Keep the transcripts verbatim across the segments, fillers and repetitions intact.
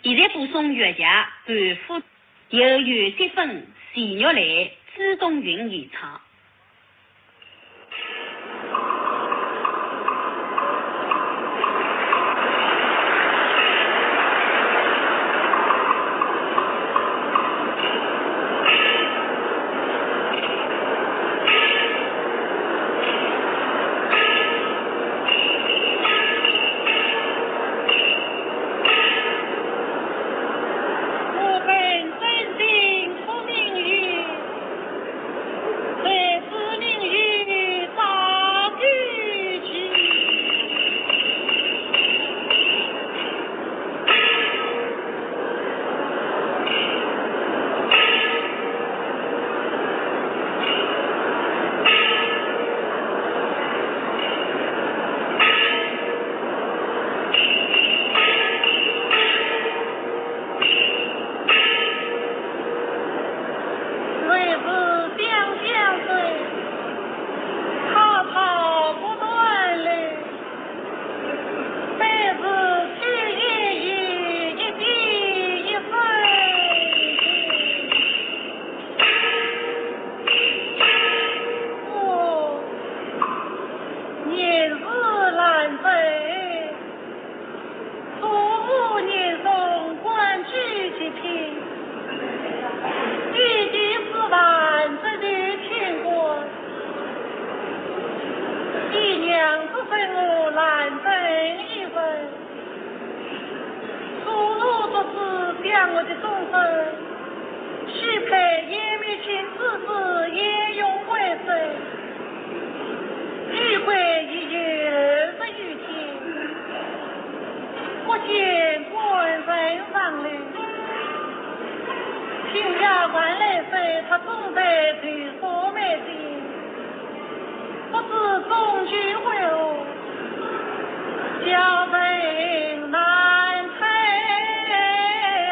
现在播送越剧《盘夫》，由尤雪芬、徐玉兰、朱冬云演唱。 我本真心托名医，谁知名医早就去。 谁知香香水，泡泡不断流，每日秋夜雨，一滴一滴。哦，年事难追， 祖父年送官居极品，一技之万，值得天官。姨娘之身我难成一人，祖父之死将我的终身许配鄢懋卿之子鄢荣为婿。 已归已有二十余天，不见官人上楼。听丫鬟来说，他终在头舍眉间，不知终究为何，叫人难 猜呀。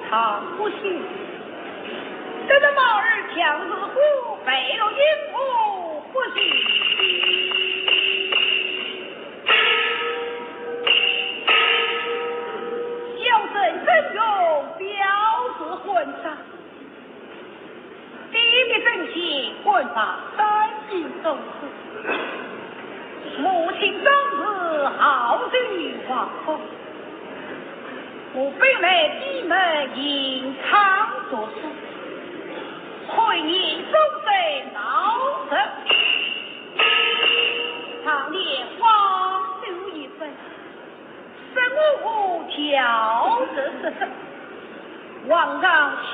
啊，不行。得了毛儿强似虎，背了阴谋不行。小生曾荣表字混账，爹爹曾铣官拜三品中书，母亲张氏号奏皇封。 我本来闭门吟唱读书，开眼终身闹事，常年荒酒一杯，使我调职失职，皇上心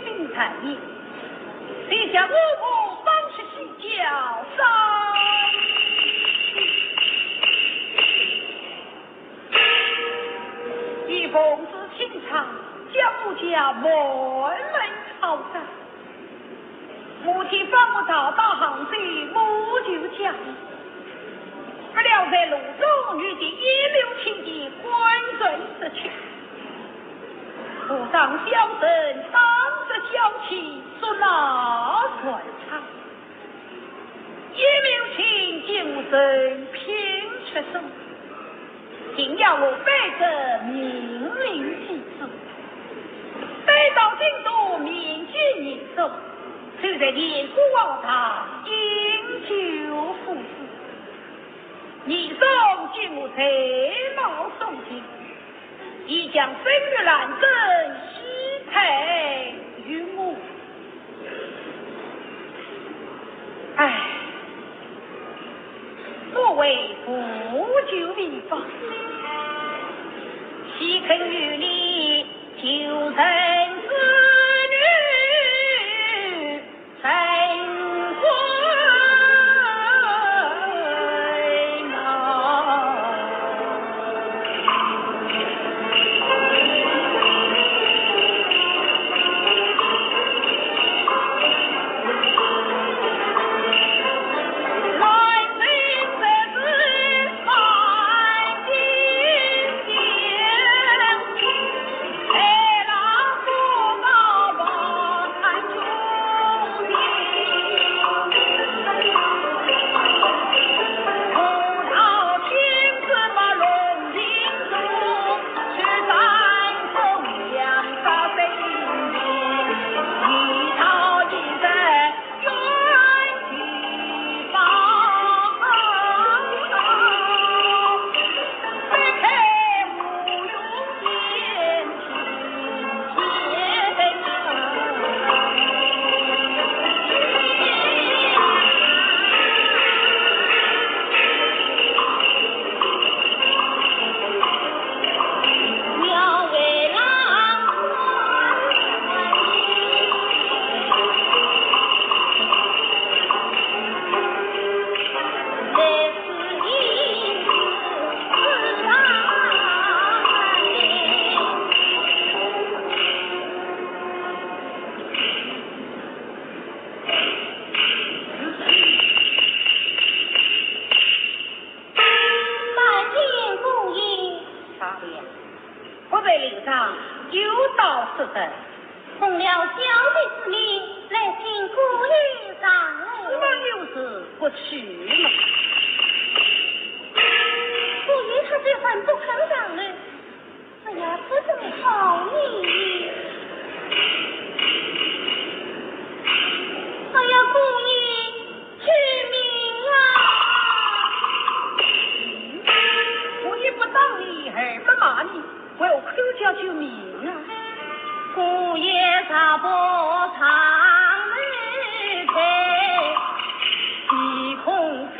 生怨念，就将我绑出去教书。 以奉旨清唱，将我家满门抄斩。母亲放我逃到杭州，谋求家业。不料在路中遇见一流亲戚官船失去，我当小生当着小气捉拿船舱。 一名亲将人品出众，竟要我背着明令祭祖，带到京都面见严嵩，就在严国王堂饮酒赋诗。严嵩见我才貌双全， 已将生育兰贞许配于我。唉，我为父求未报，岂肯与你救人之女？ 啥的呀？不在令上，有道是的。奉了小姐之命，来请姑爷上楼。我有事不去了。姑爷他这番不肯上楼， 哎呀，不怎么好呢。哎呀，姑爷，救命啊！我一不打你，二不骂你，我可叫救命啊！姑爷若不上楼去，唯恐小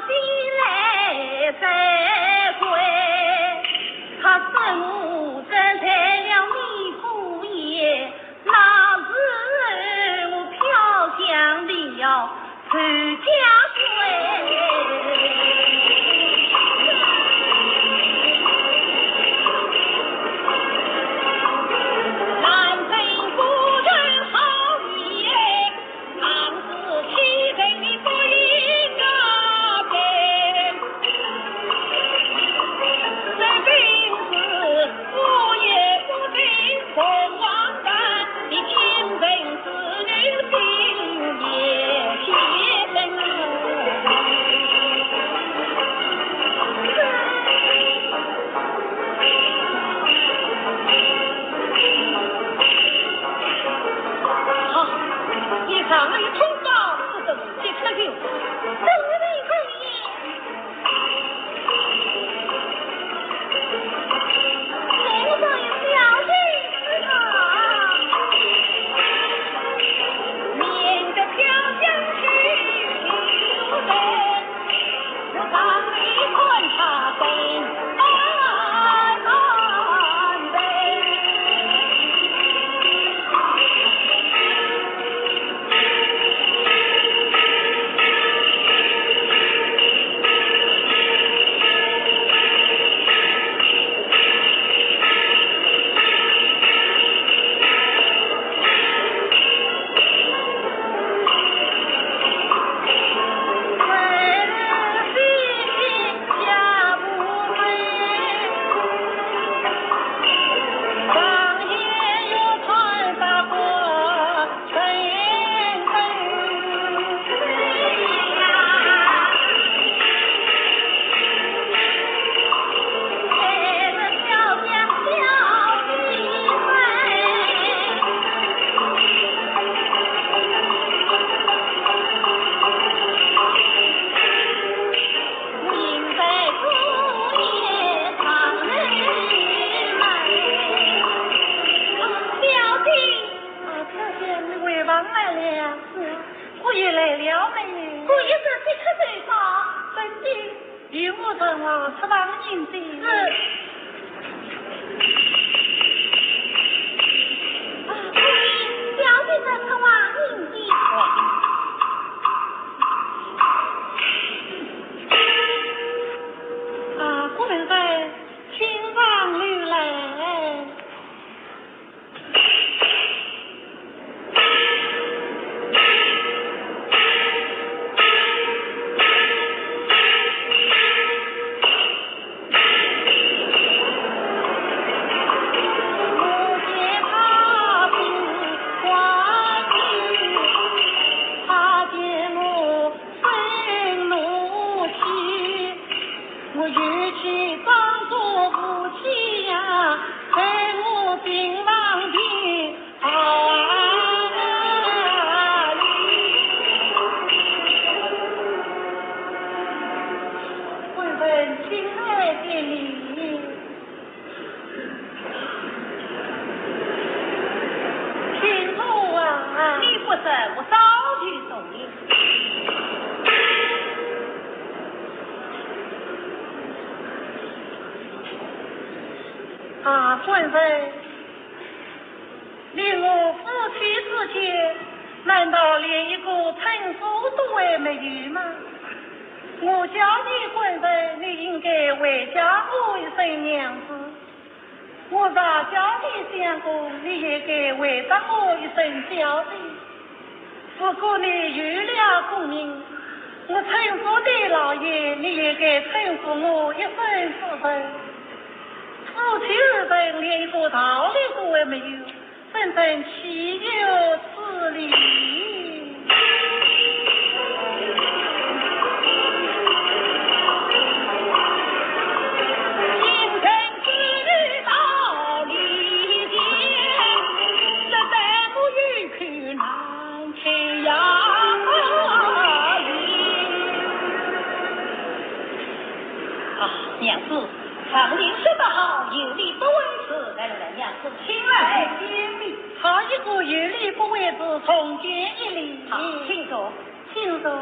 姐来责怪。 他说我这才了迷糊，与我前往出房迎接。是。啊，小姐在出房迎接。啊，官人，请上楼来。 我与其装作无欺呀，待我平房的好礼。官人，请来见礼。请坐啊。你不说，我早就坐了。 啊，官人，你我夫妻之间，难道连一个称呼都还没有吗？我叫你官人，你应该回叫我一声娘子；我若叫你相公，你也该回答我一声小姐。 如果你有了功名，我称呼你老爷，你也该称呼我一声夫人。夫妻二人连一个道理都还没有，怎能岂有此理？ 啊，娘子，常言说得好，有理不为之。来来来，娘子，请来。哎，见礼。好一个有理不为之，重见一礼。好，请坐。 请坐。啊，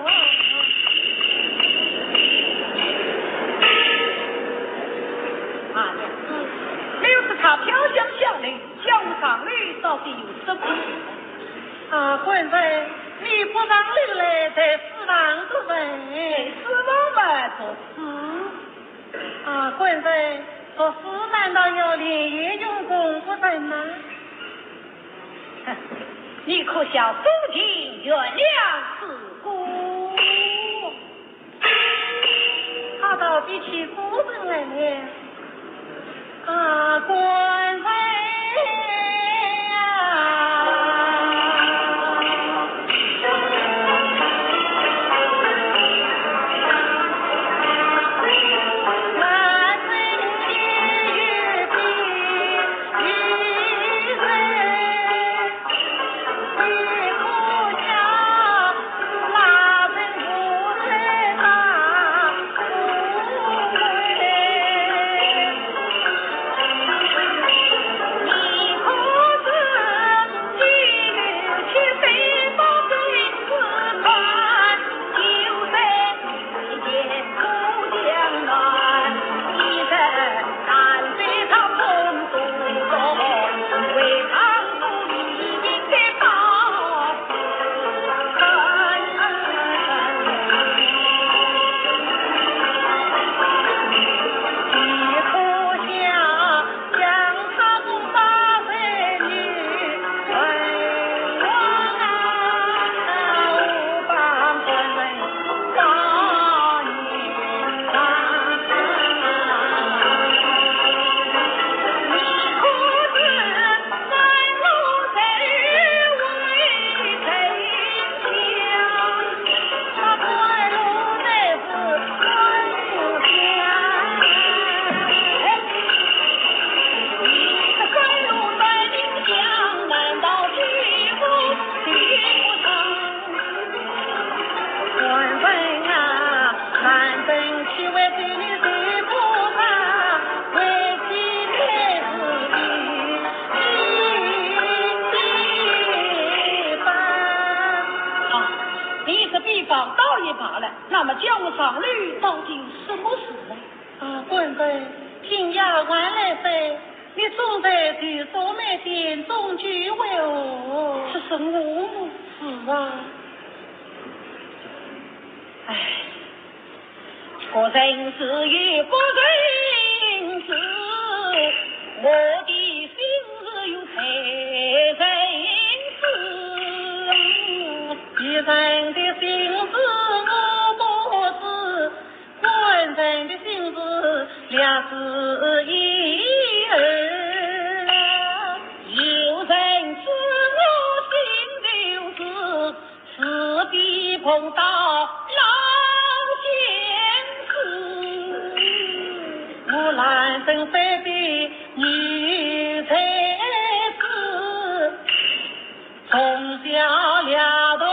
娘子，你又是他飘香下来，叫我上来到底有什么事？啊，官人，你不上楼来，在书房读文。在书房嘛，读书。 啊，官人，读书难道要连夜用功不成吗？你可笑夫人原谅此过。他倒比起夫人来了。啊，官人啊！罢了，那么叫我上楼到底有什么事呢？啊，官人，听丫鬟来说，你总在九松庵殿中聚会哦。这是我吗？是啊。唉，不认识也不认识，我的心事有谁人知？别人的心事我不知，官人的心事略知一二。有人知我心头事，是非碰到老相思。我兰贞山的女才子，从小料到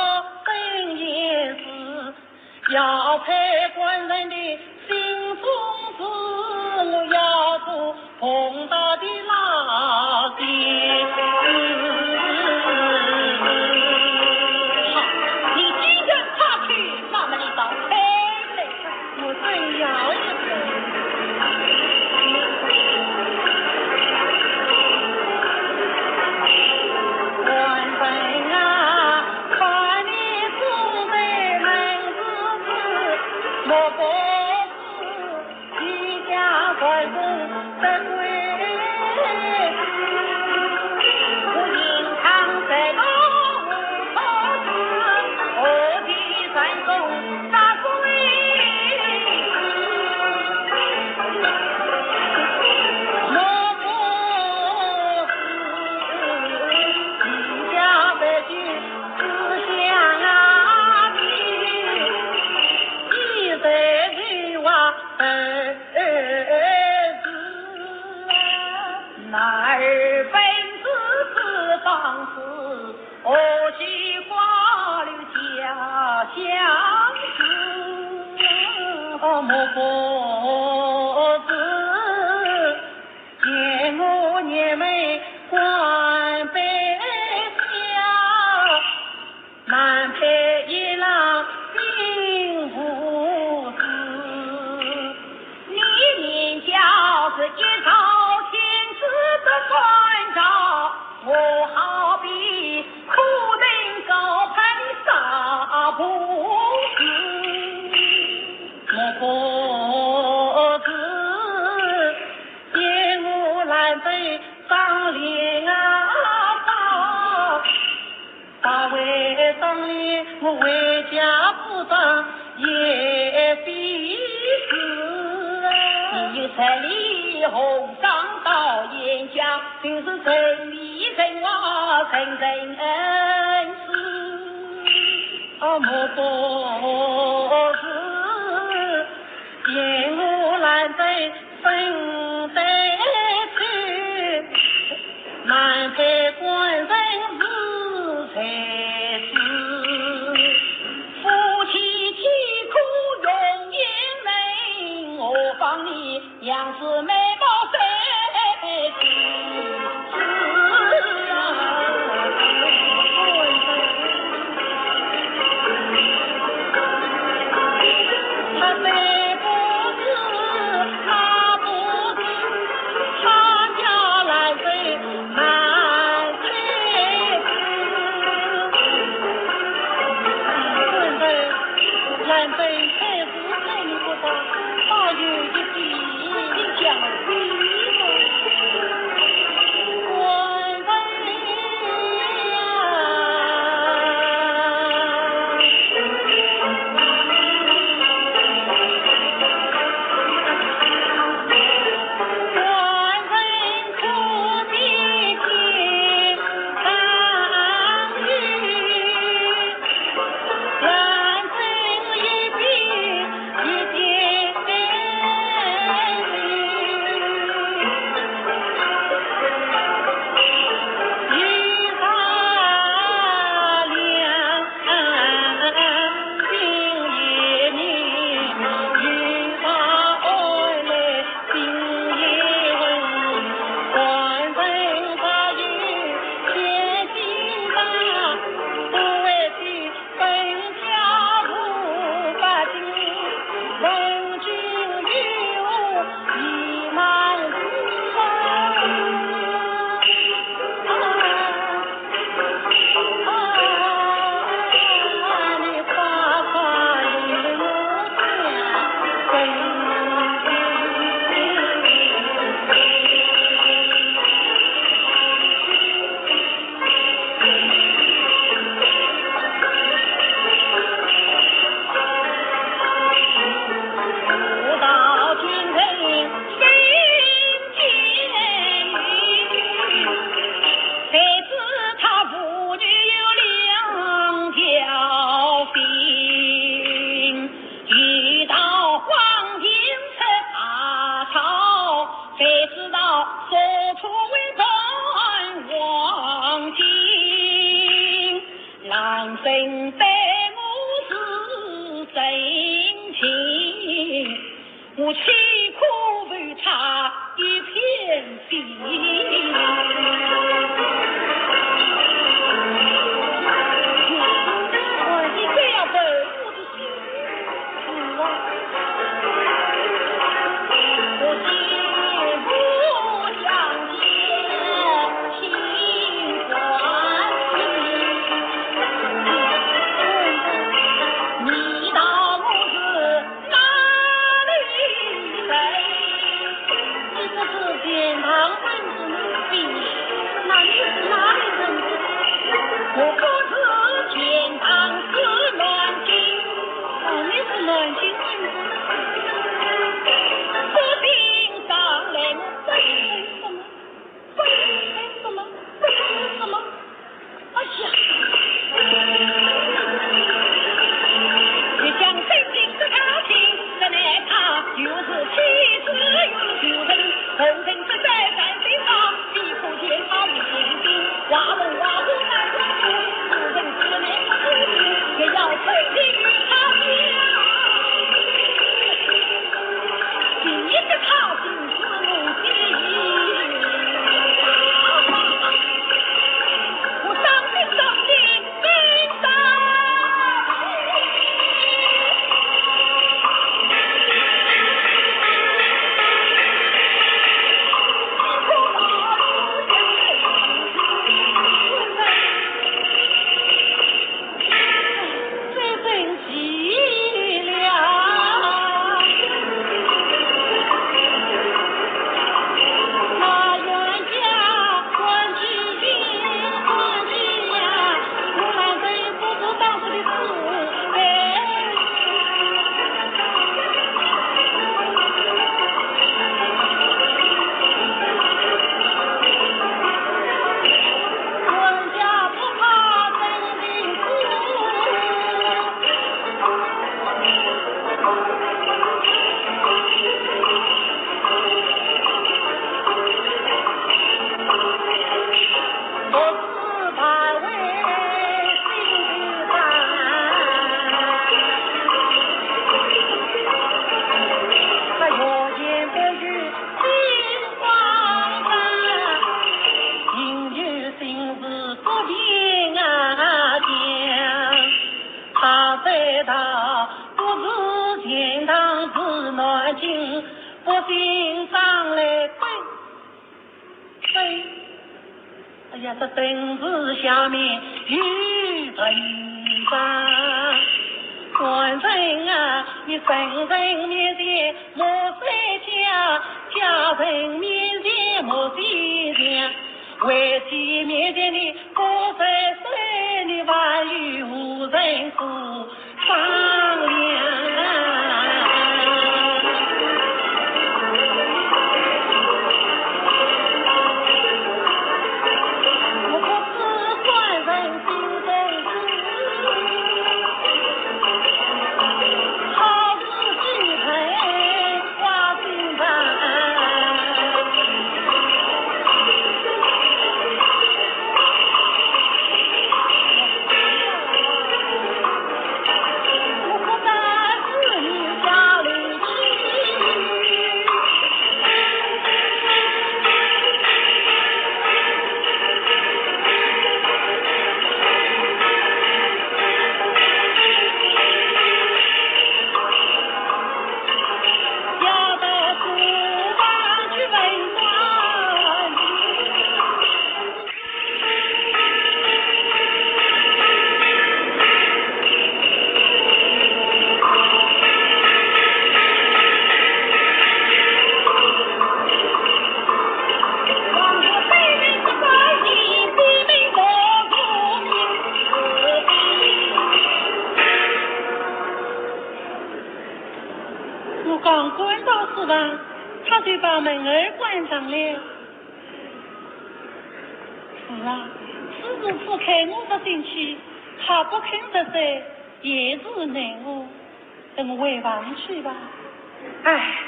深夜事，要配官人的心中事，我要做碰到的老相思。好，你既然怕去，那么你倒配来看。我真要一个。官人啊，看你总在门之处，莫不是 你家官人得罪，我应当在我头上，何必山中打水？莫不是你家得罪思想啊，你一再求啊， 儿子啊，男儿本是四方事，何须挂虑家乡事？哦，莫不知，见我年迈官拜下， 难配一郎并无事。你年家是一朝天子的官照，我好比苦等高攀的沙婆子。莫不知，见我兰贞上联啊高， 大为当年我为家不争也必死。你有十里红妆到严家，就是人里人话人人知。啊，莫不是见我兰贞身带去， 难配官人是才子，夫妻岂可容忍呢？我帮你杨氏妹妹谁知啊？他谁不知，他不知， 他家兰贞难配子。兰贞，兰贞，才子配你不到，倒有一比，你讲比吗？兰贞呀。岂可不差一片心？你这样问我的心事啊，我心不相见，心欢喜。你道我是 哪里人？你不是钱塘县子弟，那你是哪里人？我不是钱塘，是南京。哦，你是南京人。不平常来，我不平什么？ 不什么，不什么。哎呀！一向真情不靠近，这奈他又是欺子又是仇人，仇人不在咱身上，岂可见他于心心。挖洞挖洞难挖出，仇人只能不出庭，也要存心与他讲。 哎呀，这凳子下面有文章。官人啊，你圣人面前莫说假，家人面前莫说假。为妻面前你不说，你还与无人说。 商量。我不知官人心中事，好事既成挂心上。 我刚赶到书房，他就把门儿关上了。 是啊，此时此刻我不进去，他不肯入睡，也是奈何。等我回房去吧。唉，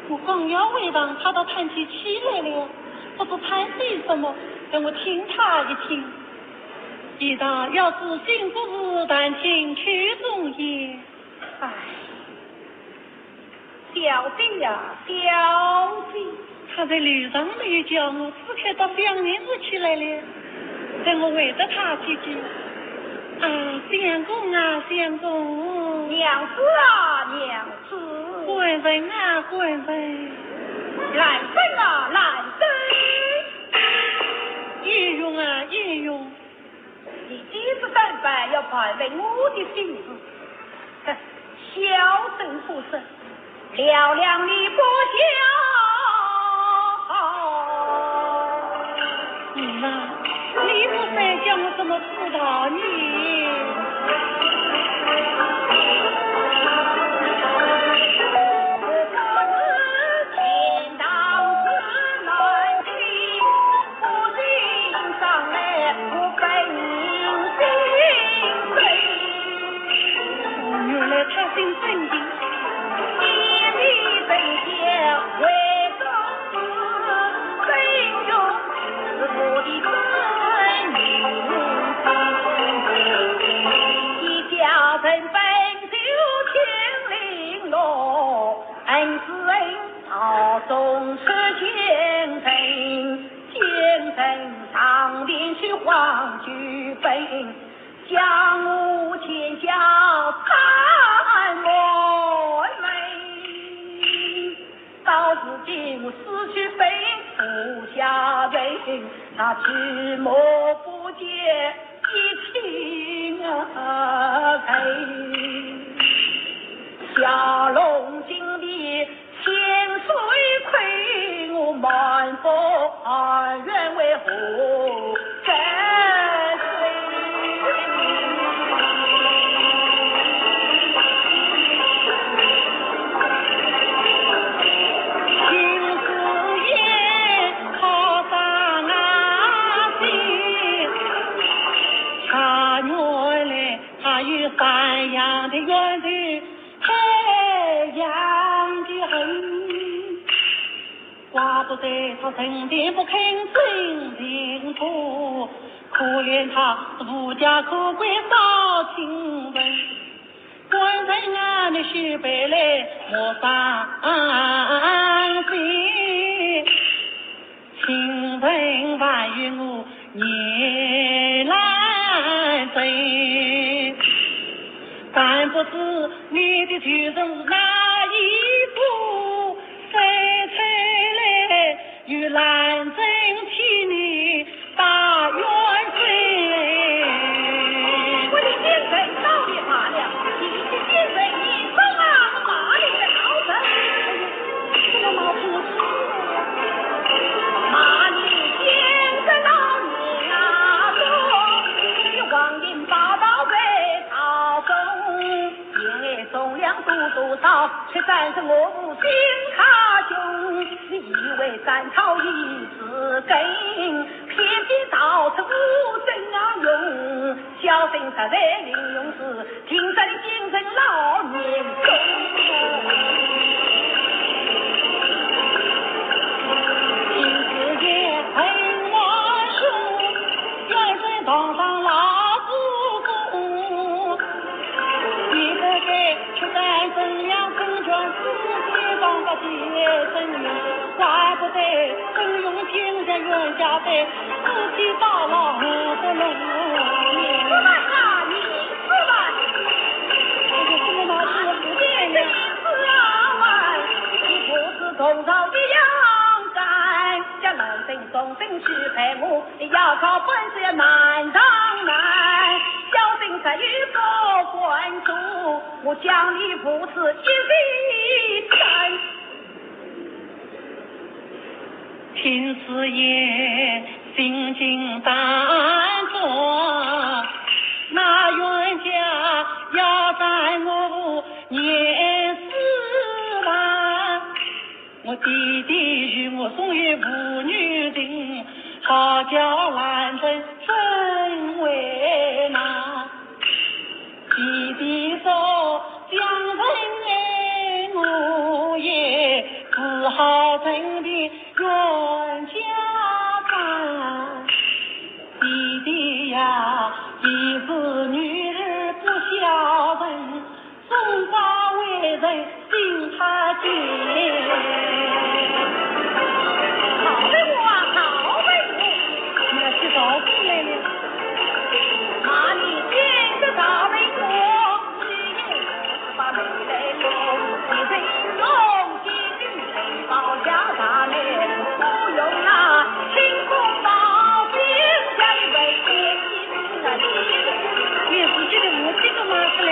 我刚要回房，他倒叹起气来了，不知叹些什么，等我听他一听。一旦要是新故事，但听曲中言。唉。小姐呀，小姐。他在楼上没有叫我，只看到小娘子起来了，等我回答他几句。啊，相公啊，相公。娘子啊，娘子。官人啊，官人。兰贞啊，兰贞。鄢荣啊，鄢荣。 你既是登班，要盘问我的心事。哼，小生不说，聊聊你不笑。嗯呐，你不说，叫我怎么知道呢？ 原来他姓曾的。到如今我思绪飞，无下人，那举目不见一清二白。小龙井里千岁亏，我满腹恩怨为何 怪不得他成天不肯真情图，可怜他是无家可归少亲人。官人啊，你是白来莫伤心，亲人还与我 你来追，但不知你的仇人是哪一个，谁才来与兰贞替你打冤罪？我的奸臣倒也罢了，你的奸臣你怎么骂你的好人？ 什么毛病？骂你奸臣老娘啊，你王英霸道在朝中，因为忠良度多少，却战胜我无心他雄。你以为斩草一次根，偏偏到此无真啊用。 小生实在临用时，听着你奸臣老娘。平时也很warm，远在堂上老祖宗。你这个 却在怎样成全自己当个奸臣呀，怪不得曾荣今日冤家在，夫妻到老何不能。你说吧，你说吧。这个什么嘛，这个不见呀。你不是同朝的杨干，叫兰贞重生去陪我，要靠本事要难上难。小生这一个官主， 我将你父子一起斩。听此言，心惊胆战，那冤家要斩我父年四万。 我爹爹与我总有父女情，好叫兰贞怎为难？爹爹说将人爱，我也只好成全冤家哉。爹爹呀，你是女儿不孝顺， 总把为人心太也是觉得我这个嘛是嘞。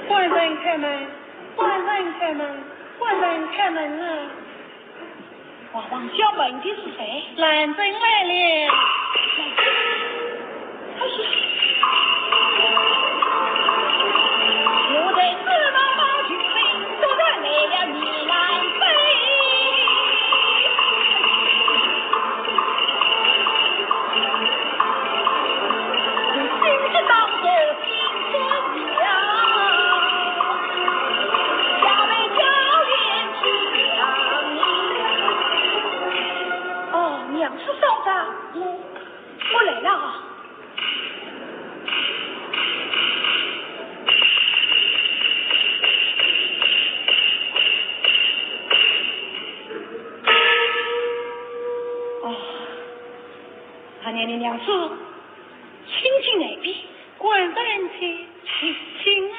官人开门，官人开门，官人开门啊！ 王家门的是谁？兰贞来了。他是哦，娘子嫂嫂，我，我来了啊。哦，他娘的娘子，请进来吧。官人请，请，请啊。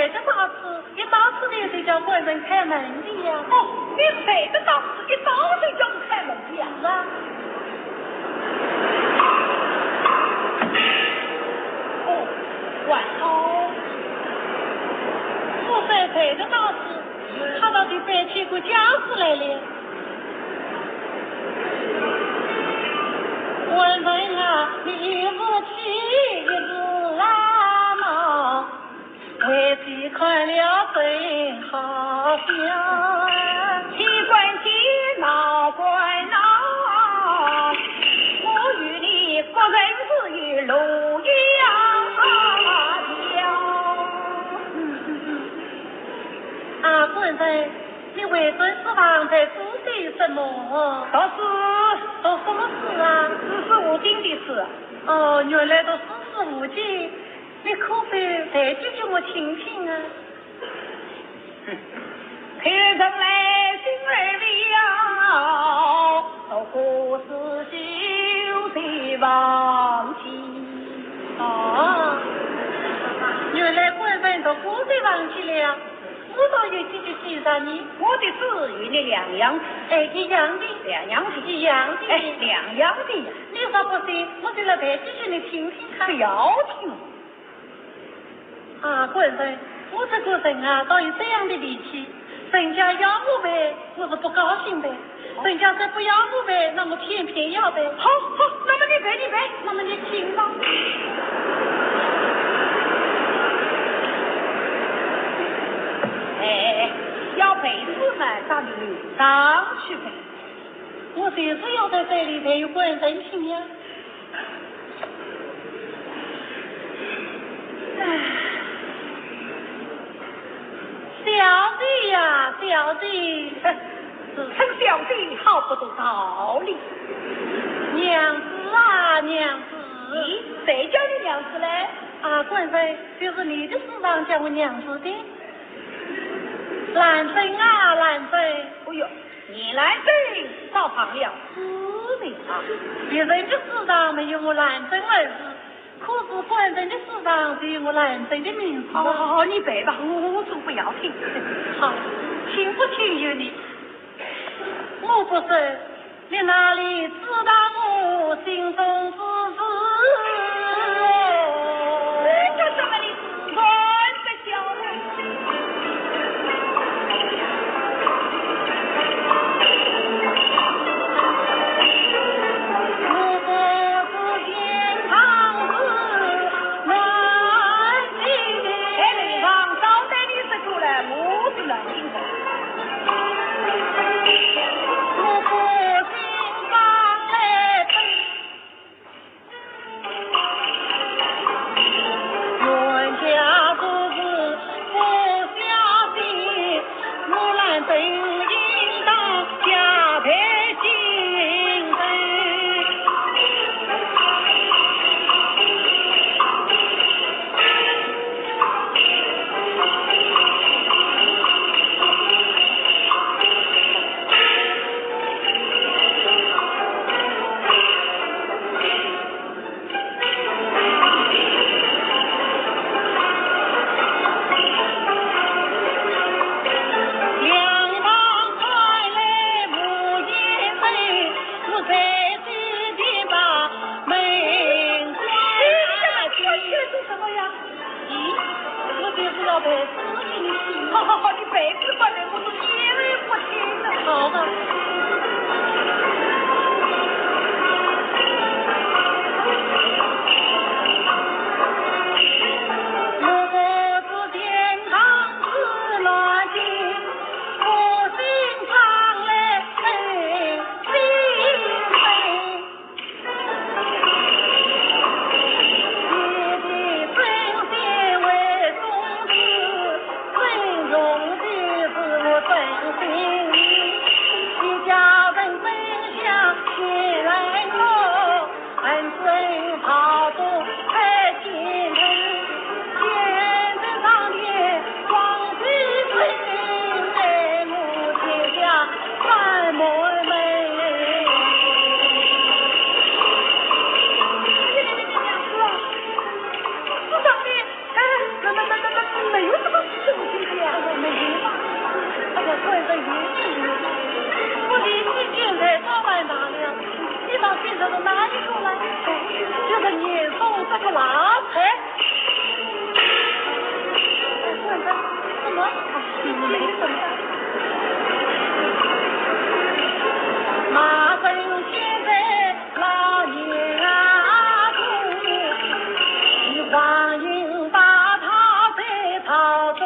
这大事，一大事的就叫官人开门的呀。哦，你谁的大事，一大事就开门的呀？是啊。哦，还好。我说谁的大事，他倒是搬起个架势来了。官人啊，你一时气，一时啊恼， 为妻看了真好笑。气官气，恼官恼，我与你各人自有路一样条。啊，官人，你回转书房在做些什么？读书。读什么书啊？四书五经的书。哦，原来读四书五经。 你可否弹几句我听听啊？天上来星儿了，读个四书就得忘记。哦，原来官人读个就忘记了，我倒有几句诗诗呢。我的诗与你两样。哎，一样的。两样的。一样的。哎，两样的呀。你若不信，我就来弹几句你听听看。不要听。 啊，官人，我这个人啊，倒有这样的脾气，人家要我背，我是不高兴的；人家再不要我背，那我偏偏要背。好，好，那么你背，你背。那么你听吧。哎，要背诗嘛，到你上去背。 我就是要在这里陪官人听呀。唉，小姐呀，小姐。哼，自称小姐，好不得道理。娘子啊，娘子。咦，谁叫你娘子嘞？啊，官人，就是你的师长叫我娘子的。兰贞啊，兰贞。哎呦， 你兰贞倒反了诗名啊。别人的诗上没有我兰贞二字，可是官人的诗上就有我兰贞的名字啊。哦，你背吧，我，我总不要听。好，听不听由你。我不说，你哪里知道我心中之事？这叫什么呢？ 哎，上当的你是出来，我是来听的。 咦，我就是要背诗给你听。好，好，好，你背诗过来，我是一言不听的。好吧。马正见在老爷啊中，一旁人把他在朝中，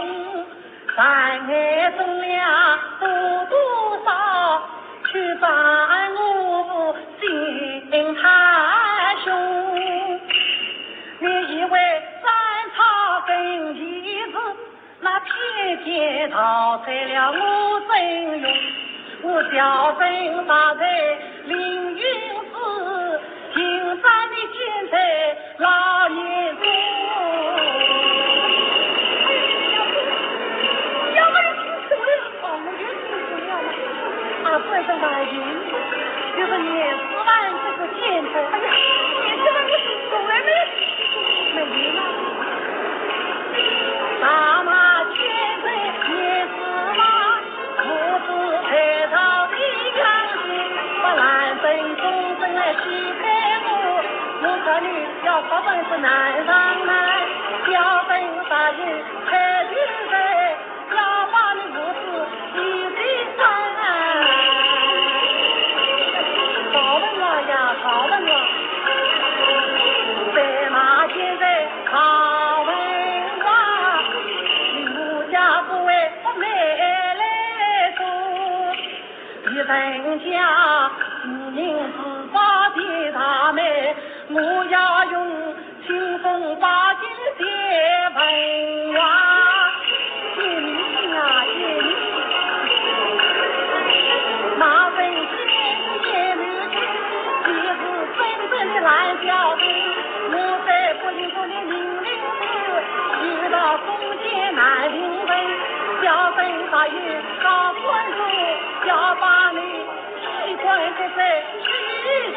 山海中了多多少，去把我心太凶。你以为斩草根其实 那天天逃开了我曾荣，我小生大罪凌云寺，今朝你见在老爷中。要不要听懂了？哦，我就听懂了嘛。啊，先生大人，就是严世蕃这个奸臣。哎呀，严世蕃，你是从来没有听过，没有吗？ 大马千岁也是马，我是配套的样子，把兰贞公正来去配我，我看你要发本是难上难，要等大爷配的人，要把你父子一起上来。好问啊呀，好问啊，白马千岁 好文王，你武家不为不美来说，一人家无名是八戒大妹，我要用清风八戒的文王。 见你啊，见你。那位仙仙女子，你是真正的蓝小子。我在不灵不灵灵灵子，遇到中间难灵人，小生还有高官人，要把你 机关不在虚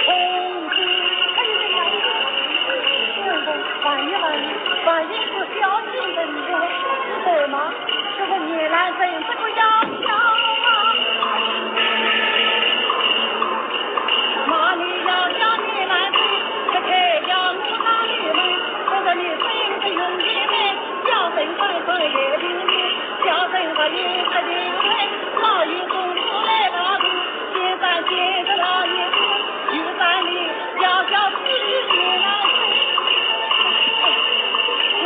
空中。哎呀，万一万一，万一是小姐的，你说是对吗？这个女人怎这个样子啊？骂你要叫你来追，这个要我哪里能？我说你这个容易呢，要等快快也灵灵，要等快也快灵灵，老爷公子来了。 现在见着老爷，有道理，要叫自己来。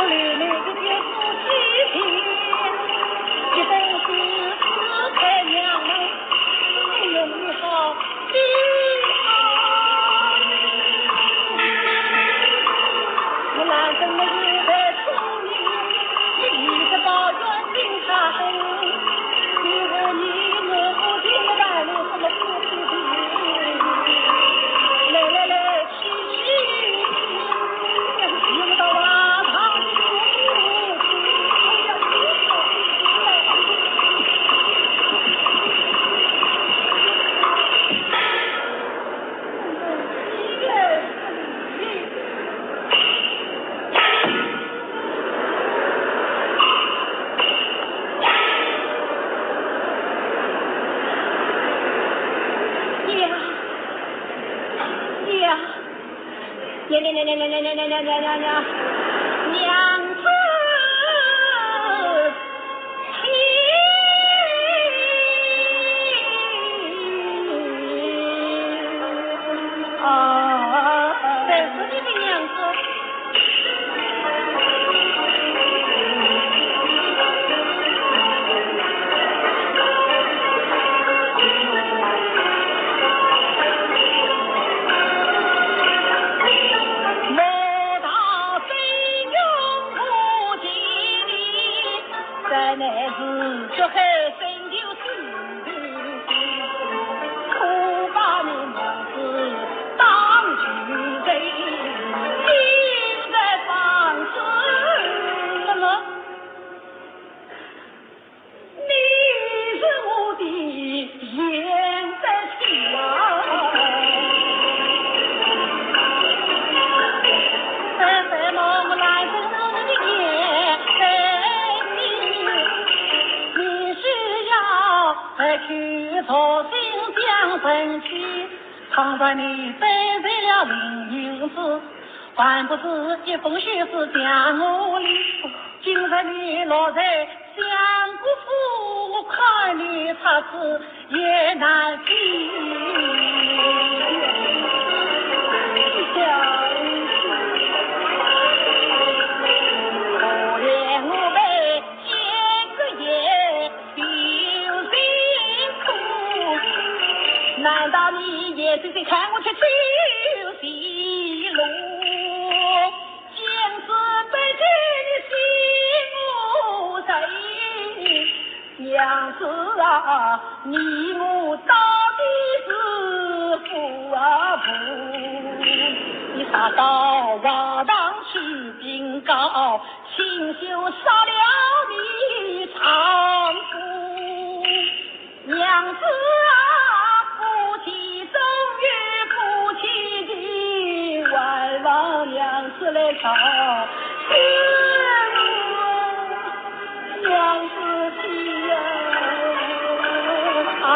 我连那个天夫妻情，一等是是太娘们，哎呦，你好，你好。我哪能没有在中意，你一直抱怨警察很。 娘，娘，娘娘娘娘娘娘娘娘娘娘娘，娘子。 啊，在这里的娘子。莫道真容不及你， 这乃是血海深仇是仇，可把你娘子当成人，心在放肆。什么？你是我的眼在 倘若你得罪了凌云寺，还不是一封血书将我立？今日你落在相公也难听。可怜我们这个也有辛苦，难道你也是在看我这走西路？ 娘子啊，你我到底是夫啊妇？你啥到学堂去禀告，亲手杀了你丈夫。 娘子啊，夫妻总有夫妻情，还望娘子来照顾娘子的呀。哎。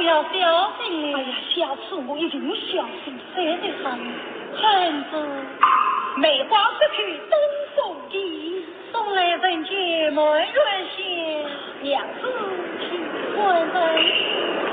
要小心。哎呀，下次我一定小心。谁的喊？孩子，梅花失去东风的，送来人间满月仙。娘子，请。官人。